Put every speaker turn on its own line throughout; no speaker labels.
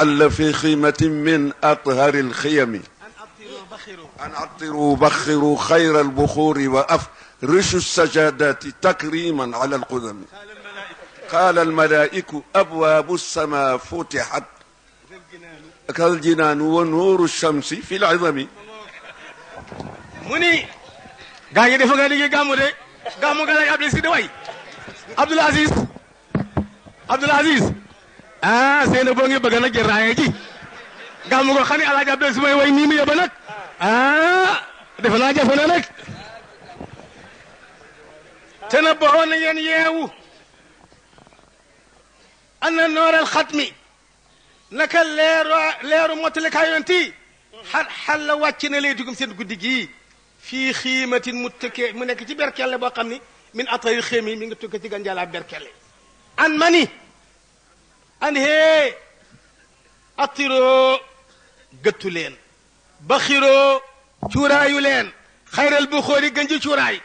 حل في خيمة من أطهر الخيم أن عطروا بخروا خير البخور وأفرشوا السجادات تكريما على القدم. قال الملائكة أبواب السماء فتحت كالجنان ونور الشمس في العظم.
مني غاغي ديفو غادي غامو دي غامو غالاي عبد العزيز واي عبد العزيز سينا بونغي بغا نك راي جي غامو ko xani alaaji abdou sumay way ni mi yoba nak defa na jafona nak tena bo na ngeen yeewu anna noor al khatmi naka leeru motali ka yonti xal wàcc na lay dugum seen guddi gi fii xiimatin muttake mu nekk ci berkelle boo xam ni min atayil xéemi mi nga tukki ci ganjala berkelle an mani an hee attiroo gëttu leen baxiroo cuuraayu leen xayral bu xóori gën ji cuuraay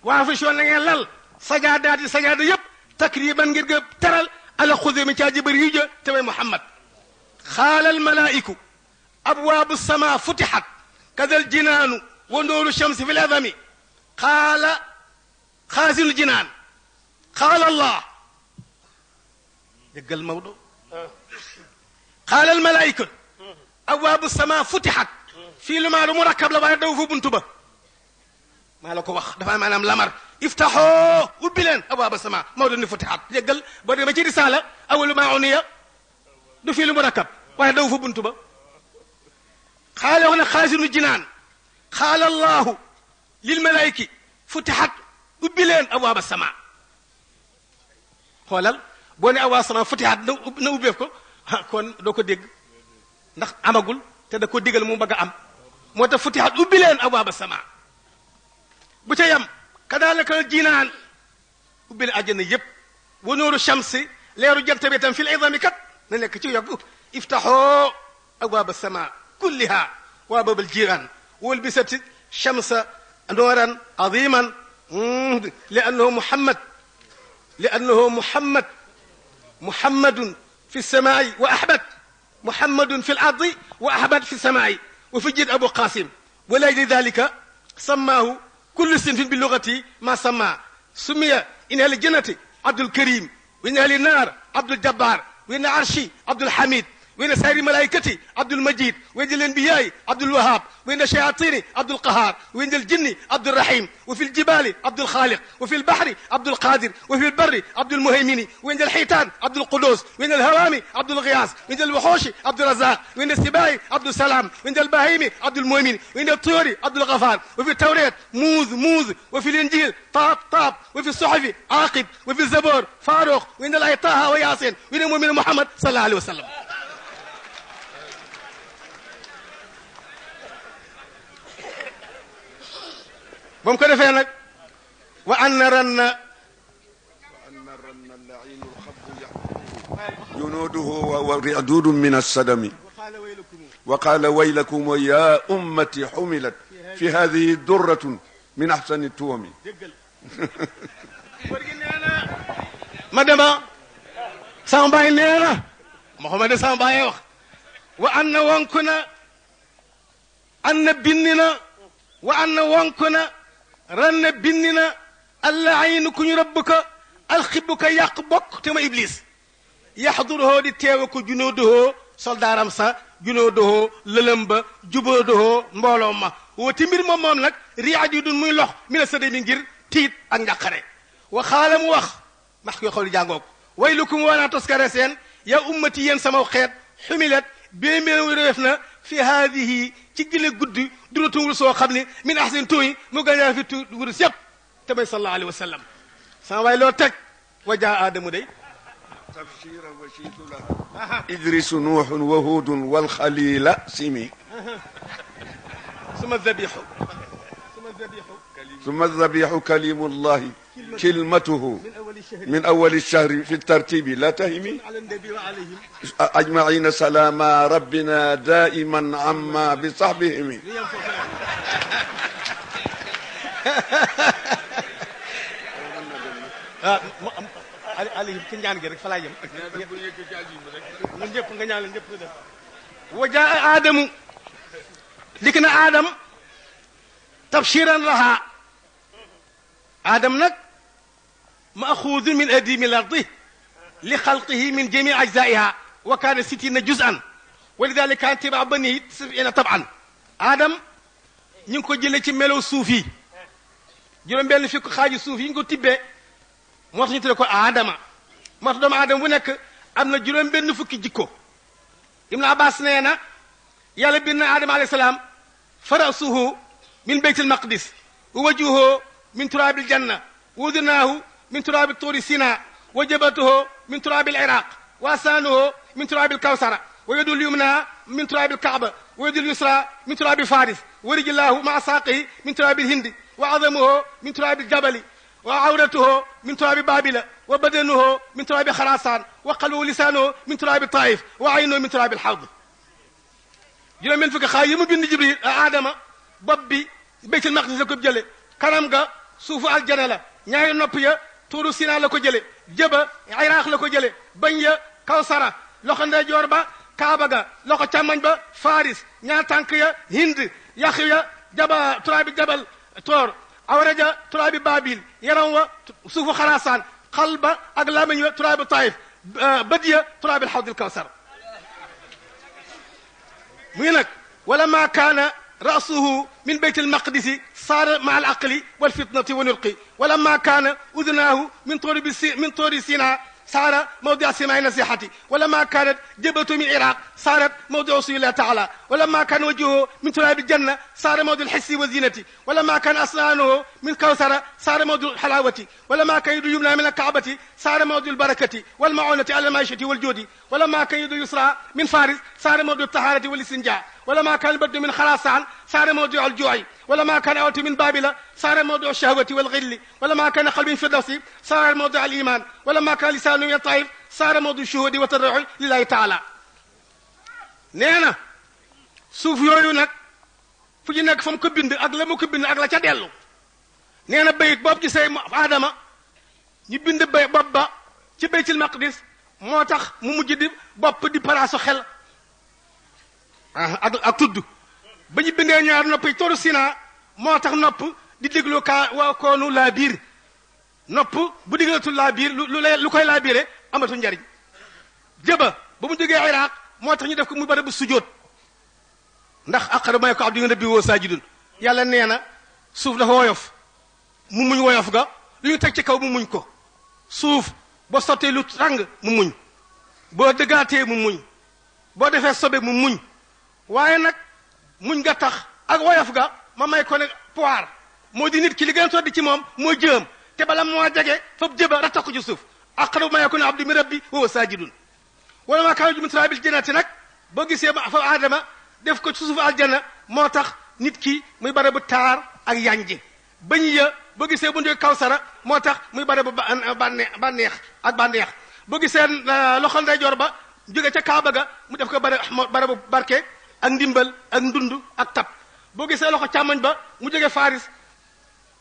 waa fa soon na ngeen lal sajaadaat yi sajaada yëpp takriban ngir nga teral ala xude mi caa jibar yu jë te may Muhammad xaalal malaa'iku abwaabu sama futixat kadal jinaanu wa nooru shamsi fi ladami qaala xaasil jinaan qaala allah déggal Maodo qaala al malaa'ika abwaabu sama futixat fii lu maa lu murakkab la waaye daw fa buntu ba maa la ko wax dafa maanaam lamar iftaxoo ubbi leen abwaabu sama Maodo ni futixat déggal boo demee ci risaala awalu maa uniya du fii lu murakkab waaye daw fa buntu ba xaale wax na xaasinu jinaan xaala allahu lil malaayiki futixat ubbi leen abwaaba sama xoolal boo ne abwaaba sama futixat na ubbeef ko kon doo ko dégg ndax amagul te da ko digal mu bëgg a am moo tax futixat ubbi leen abwaaba sama bu ca yam kadaalika jinaan ubbi leen àjjana yépp wa nooru shamsi leeru jant bi tam fil idami kat na nekk ci yokk iftaxoo abwaaba sama كلها وابواب الجيران والبست شمس نورا عظيما لأنه محمد في السماء وأحمد محمد في الأرض وأحمد في السماء وفي جد أبو قاسم ولأجل ذلك سماه كل صنف باللغة ما سمي إن أهل الجنة عبد الكريم وإن أهل النار عبد الجبار وإن عرشي عبد الحميد وإن سائر ملائكتي عبد المجيد وإن الأنبياء عبد الوهاب وإن الشياطين عبد القهار وإن الجن عبد الرحيم وفي الجبال عبد الخالق وفي البحر عبد القادر وفي البر عبد المهيمن وإن الحيتان عبد القدوس وإن الهوام عبد الغياث وإن الوحوش عبد الرزاق وإن السباع عبد السلام وإن البهيم عبد المؤمن وإن الطيور عبد الغفار وفي التوراة موذ وفي الإنجيل طاب وفي الصحف عاقب وفي الزبور فاروق وإن الله طه وياسين وإن المؤمن محمد صلى الله عليه وسلم بوم كو ديفه نك وان رن اللعين الخب
جنوده ورعدود من السدم وقال ويلكم يا أمتي حملت في هذه درة من أحسن التوم.
مدما سامباي نينا محمد سامباي wax وان وانكنا ان بننا وان وانكنا ran bind na allah aynu ku ñu rëbb ko alxibbu ko yàq bokk te ma iblis yaxduruhoo di teewe ko junóodohoo soldaaram sa junóodohoo lëlëm ba jubóodohoo mbooloo ma woti mbir moom nag riyaat yi dun muy lox mi la sëda mi ngir tiit ak njàqare wa xaala mu wax max ko xaw li jàngoog way lu kum waanaa toskare seen yaa ummati yéen sama xeet xumilat bee mbéew réef na fi haadihi ci gile guddi duratungul soo xam ne min ahsin tuuy mu gañaa fi tu wurus yëpp te may sallallahu alayhi wa sallam sama waay loo teg wa jaa aadamu day
tafsira wasiitu laha idrisu nuuxun wa huudun wal xalila simi
suma
الذبيح كليم الله كلمته من أول الشهر في الترتيب لا تهمي أجمعين سلام ربنا دائما عما بصحبهم
ali ci ñaan gi rek fa laay yem ñun ñëpp nga ñaan leen ñëpp nga def wa jaa aadamu dikk na aadam tabshiran laha aadam nag maaxuudun min adimi lardi li xalqihi min jami ajzaiha wa kaana 60 juz'an wa lidalika kaana tibaa banihi 70 taban aadam ñu ngi ko jëlee ci melow suuf yi juróom-benn fukk xaaju suuf yi ñu ko tibbee moo tax ñu tudde ko aadama moo tax doomu aadama bu nekk am na juróom-benn fukki jikko Ibn Abbas nee na yàlla bind na aadama alayhi salaam farasuhu min beytil maqdis wa wajuhu min turaabil janna wa udunaahu min turaabi tuuri sina wa jabatuhu min turaabil iraq wa asaanuhu min turaabil kawsara wa yadul yumna min turaabil kaaba wa yadul yusra min turaabi faris wa rijlaahu maa saaqihi min turaabil hindi wa azamuhu min turaabil jabali wa awratuhu min turaabi babila wa badanuhu min turaabi xarasaan wa qalbuhu lisaanuhu min turaabi taif wa aynuhu min turaabil xawd juróom-benn fukki xaaj yi mu bind jibril aadama bopp bi baytul maqdis la ko jële kanam ga suufu aljana la ñaari nopp ya tuuru sina la ko jële jëba iraq la ko jële bañ ya kawsara loxo ndeyjoor ba kaaba ga loxo càmmoñ ba faris ñaar tànk ya hind yax ya jaba turaabi jabal toor awraja turaabi babil yaram wa suufu xarasaan xal ba ak lamiñ wa turaabi taif bët ya turaabi alxawdil kawsar muy nag wala ma kaana rasuhu min beyt almaqdisi saara ma alaqli walfitnati wa nurqi wala ma kaana udunaahu min toori sina صار موضع سماع نصيحتي ولما كانت جبهته من العراق صارت موضع رسول الله تعالى ولما كان وجهه من تراب الجنة صار موضع الحس والزينة ولما كان أسنانه من كوثر صار موضع الحلاوة ولما كان يد يمنى من الكعبة صار موضع البركة والمعونة على المعيشة والجود ولما كان يد يسرى من فارس صار موضع الطهارة والاستنجاء ولما كان البرد من خراسان صار موضع الجوع ولما كان أوت من بابل صار موضع الشهوة والغل ولما كان قلب في النفس صار موضع الإيمان ولما كان لسان من الطيف صار موضع الشهود والتضرع لله تعالى nee na suuf yooyu nag fu ñu nekk fa mu ko bind ak la mu ko bind ak la ca dellu nee na bayit boobu ci say aadama ñu bind bay bopp ba ci baytil maqdis moo tax mu mujj di bopp di palaasu xel ak tudd ba ñu bindee ñaar nopp yi toru sina moo tax nopp di déglu kaa waa koonu laa biir nopp bu diglatul laa biir lu koy laa biire amatu njariñ jëba ba mu jógee iraq moo tax ñu def ko muy bari bu sujjóot ndax aqrab ma yakunu abdu min rabbihi wa saajidun yàlla nee na suuf dafa woyof mu muñ woyof ga lu ñu teg ci kaw mu muñ ko suuf boo sottee lu tàng mu muñ boo dëggaatee mu muñ boo defee sobe mu muñ waaye nag muñ nga tax ak woyof ga ma may ko ne poire moo di nit ki li gën a toddi ci moom mooy jëm te bala moo jege foofu jëba rattax ko ci suuf aqrab ma yakunu abdu min rabbihi wa huwa saajidun wala maa kaana min turaabil jannati nag boo gisee ba fa aadama def ko ci suufu aljanna moo tax nit ki muy bare bu taar ak yanji bañ ya boo gisee bu ndee kawsara moo tax muy bare bu bànneex ak bànneex boo gisee loxo ndeyjoor ba jóge ca kaaba ga mu def ko bare bu barke ak ndimbal ak ndund ak tab boo gisee loxo càmmoñ ba mu jóge faris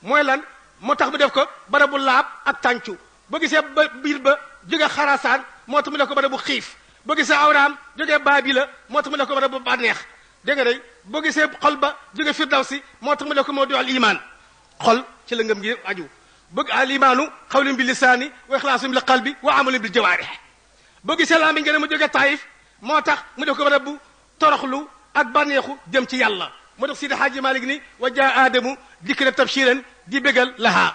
mooy lan moo tax mu def ko bare bu laab ak tàncu boo gisee ba biir ba jóge xarasaan moo tax mu def ko bare bu xiif boo gisee awraam jógee baabila moo tax mu def ko bare bu bànneex dégg nga day boo gisee xol ba jóge firdawsi moo tax mu def ko moo di al iman xol ci la ngëm gi aju bëgg al imaanu xawlun bil lisaani wa ixlaasun bil qalbi wa amalun bil jawaarih boo gisee laa mi ngeen mu jógee taayif moo tax mu def ko bare bu toroxlu ak bànneexu jëm ci yàlla moo tax Sidi Haaji Malik ni wa jaa aadamu dikra tabshiran di bégal lahaa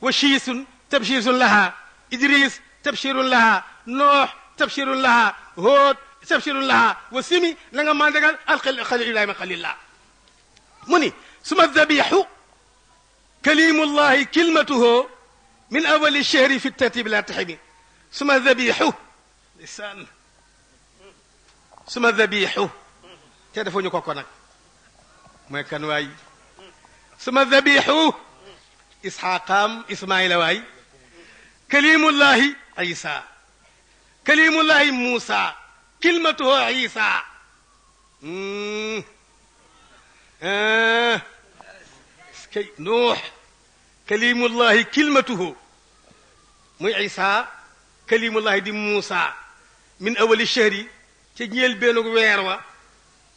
wa shiisun tabshirun lahaa idris tabshirun lahaa noox tabshirun lahaa hóot tabshirun lahaa wa simi na nga mandagal alxalil ibrahima xalillah mu ni suma dabixu kalimullahi kilmatuhu min awali chehri fi tartibi la taximi suma dabixu lisaan suma dabixu te defuñu ko nag mooy kan waay suma dabixu isxaqaam ismaila waay kalimullahi isa kalimullahi Muusa kilmatuhu Isa kay Nuux kalimullahi kilmatuhu muy Isa kalimullahi di Muusa min awali shahri ca ñeel beenug weer wa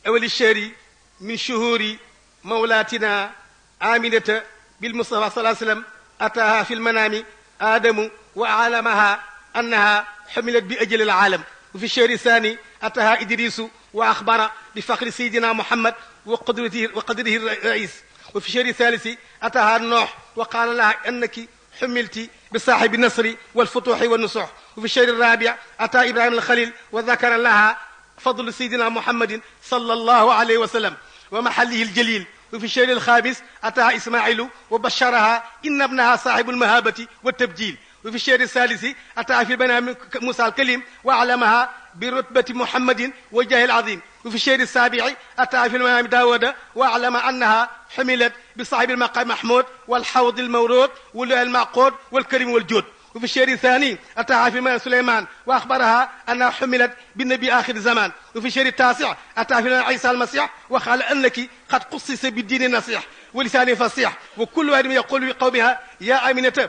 awali shahri min shuhuri mawlatina aminata bil mustafa sallallahu alayhi wasallam ataha fi lmanami adamu wa alamaha annaha xumilat bi ajli alalam wa fi shahri thani ataha idrisu wa axbara bi faqri sayidina muhammad wa qadrihi rais wa fi shahri thalisi ataha noox wa qaala laha annaki حملت بصاحب النصر والفتوح والنصوح وفي الشهر الرابع أتى إبراهيم الخليل وذكر لها فضل سيدنا محمد صلى الله عليه وسلم ومحله الجليل وفي الشهر الخامس أتاها إسماعيل وبشرها إن ابنها صاحب المهابة والتبجيل وفي الشهر الثالث أتاها في بنها موسى الكليم وأعلمها برتبة محمد وجاه العظيم وفي الشهر السابع أتاها في المنام داود وأعلم أنها حملت بصاحب المقام محمود والحوض المورود والله المعقود والكريم والجود وفي الشهر الثاني أتاها في المنام سليمان وأخبرها أنها حملت بالنبي آخر الزمان وفي الشهر التاسع أتاها في المنام عيسى المسيح وقال أنك قد قصص بالدين النصيح ولسان فصيح وكل واحد يقول لقومها يا آمنة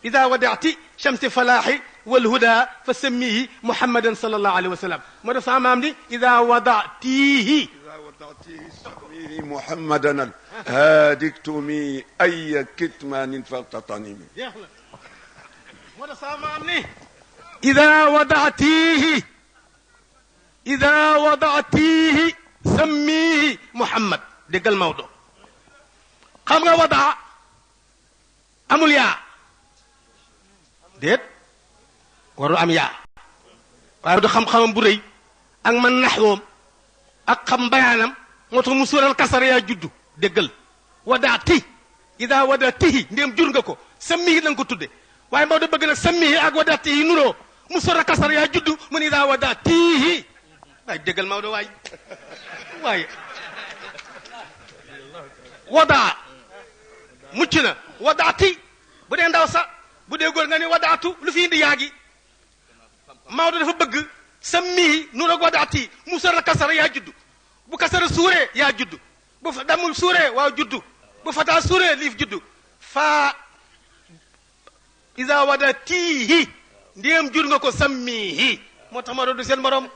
إذا ودعت شمس فلاح والهدى فسميه محمدا صلى الله عليه وسلم ماذا سامعني إذا وضعتيه
سميه محمدا هادكتمي أي كتمان فاقتطني
ماذا سامعني إذا وضعتيه سميه محمد دقل الموضوع قام وضع أمول يا déet waru am yaa waaye du xam-xamam bu rëy ak man naxwoom ak xam bayaanam moo tax mu suural kasar yaa juddu déggal wadaati ida wadaatihi ndéem jur nga ko sammihi la nga ko tudde waaye Maodo bëgg nag sammihi ak wadaatihi nuroo mu suural kasar yaa juddu mu ne ida wadaatihi waaye déggal Maodo waaye wadaa mucc na wadaati bu dee ndaw sax bu dee góor nga ni wadaatu lu fi indi yaa gi Maodo dafa bëgg sammihi nu rag wadaati mu sor la kasara yaa juddu bu kasara suuree yaa juddu bu fa damul suuree waaw juddu bu fataa suuree liif juddu faa isa wadatihi ndéem jur nga ko sammihi moo tax Maodo du seen morom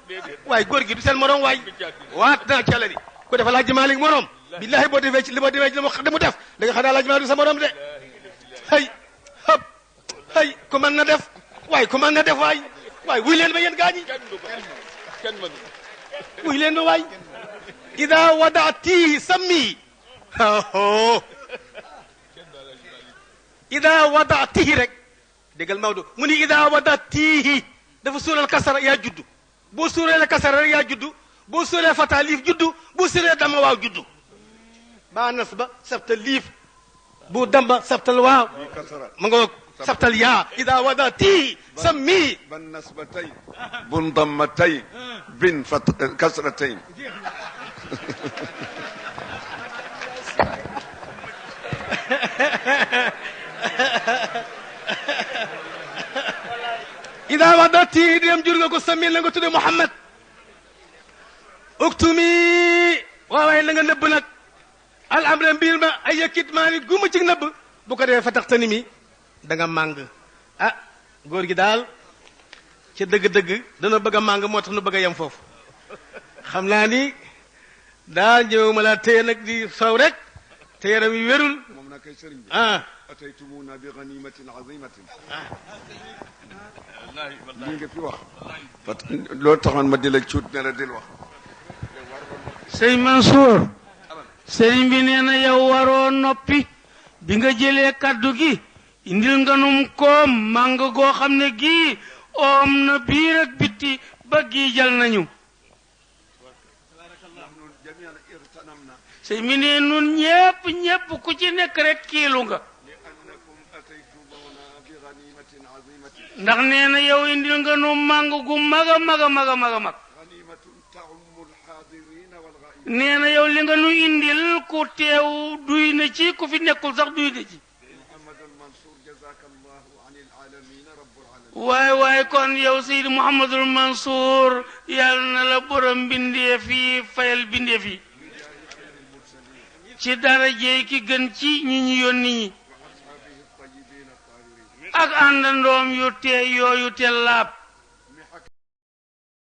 waaye góor gi du seen morom waay waat naa ci Yàlla ni ko defa Alaaji Maalik morom billahi boo defee ci li ma demee ci li mu def da nga xam ne Alaaji Maalik du sa morom de ay ku mën na def waay ku mën na def waay wuy leen ba yéen gaañi wuy leen ba waay ida wadaatihi sammi ida wadaatihi rek déggal Maodo mu ni ida wadaatihi dafa suural kasara yaa juddu boo suuree la kasara rek yaa juddu boo suuree fata liif juddu boo suuree dama waaw juddu ba nas ba sabta liif bu damba sabtal waaw ma nga sabtal yaa ida wadati sammi
ban nasbatay bun dammatay bin kasratayn
ida wadati dem jur nga ko sammi la nga tudde Muhammad uktumi waawaay la nga nëbb nag al amra mbir ma ay yëkkit maa ni guma ci nëbb bu ko defee fa tax tani mi da nga màng góor gi daal ca dëgg-dëgg dana bëgg a màng moo tax nu bëgg a yem foofu xam naa ni daal ñëw ma laa téye nag di saw rek te yaram yi wérul
moom na kay sëriñ bi ataytumuna bi ganimatin azimatin lii nga fi wax loolu taxoon ma di la cuut ne la dil wax
sëñ Mansour sëriñ bi nee na yow waroo noppi bi nga jëlee kaddu gi indil nga num koom màng goo xam ne gii oom na biir ak bitti ba gii jal nañu sëñ bi ne nun ñépp ku ci nekk rek kiilu nga ndax nee na yow indil nga nu màng gu mag a mag a mag a mag a mag nee na yow li nga nu indil ku teew duy na ci ku fi nekkul sax duy na ci waaye kon yow Seydi Mouhamadul Mansour yàlla na la borom bindeef yi fayal bindeef yi ci daraje ki gën ci ñi ñu yónni ñi ak àndandoom yu tee yooyu te laab